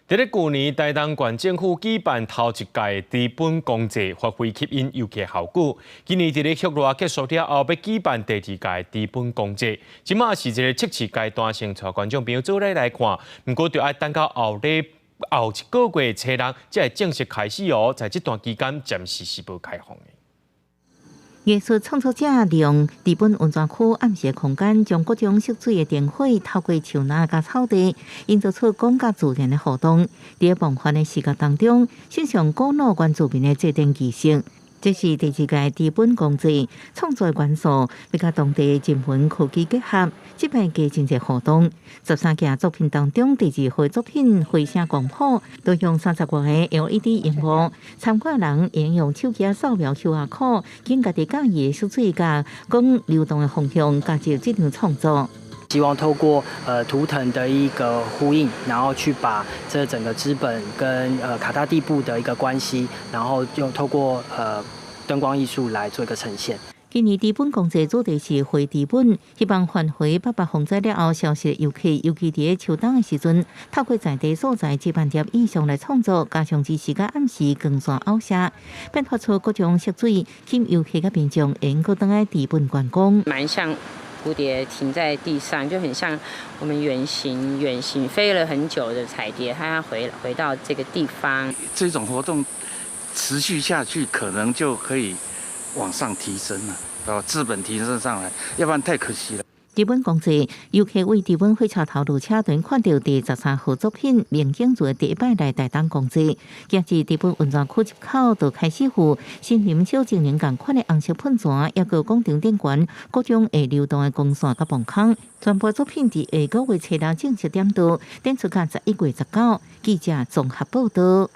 佇咧舊年，臺東縣政府舉辦頭一屆知本公祭，發揮吸引遊客效果。今年佇咧酷熱結束了後，欲舉辦第二屆知本公祭，這馬是一個測試階段，先帶觀眾朋友做伙來看。毋過，著愛等到後禮後一個月初六，才會正式開始哦。在這段期間，暫時是無開放的。藝術創作者利用知本溫泉區暗時空間，將各種色水的燈火透過樹林佮草地，營造出光佮自然的互動。佇夢幻的視覺當中，欣賞古老原住民的祭典儀式。這是第二屆知本公祭創作元素，欲佮當地人文科技結合，這擺加真濟活動。13件作品當中，第二號作品回聲光譜，都用30外个 LED 螢幕，參觀人會用手機掃描 QR code，經家己佮意的色水佮光流動的方向，加入這場創作。希望透過圖騰的一個呼應，然後去把這整個知本跟卡塔地布的一個關係，然後用透過燈光藝術來做一個呈現。今年知本公祭主題是回知本，希望還回八八風災了後消失的遊客，尤其佇咧秋冬的時陣，透過在地所在這萬疊意象來創作，加上知識佮暗時光線拗寫，變化出各種色水，吸引遊客佮民眾會閣轉來知本觀光。蠻像蝴蝶停在地上，就很像我們遠行飛了很久的彩蝶，它要回到這個地方。這種活動持續下去，可能就可以往上提升了，把資本提升上來，要不然太可惜了。知本公祭，遊客為知本火車頭路車隊看著第13號作品《明景做第一擺來台東公祭，行至知本溫泉區入口，就開始有森林小精靈仝款的紅色噴泉，抑閣廣場頂懸各種會流動的光線佮磅空。全部作品佇下個月初六正式點燈，展出到11月19。記者綜合報導。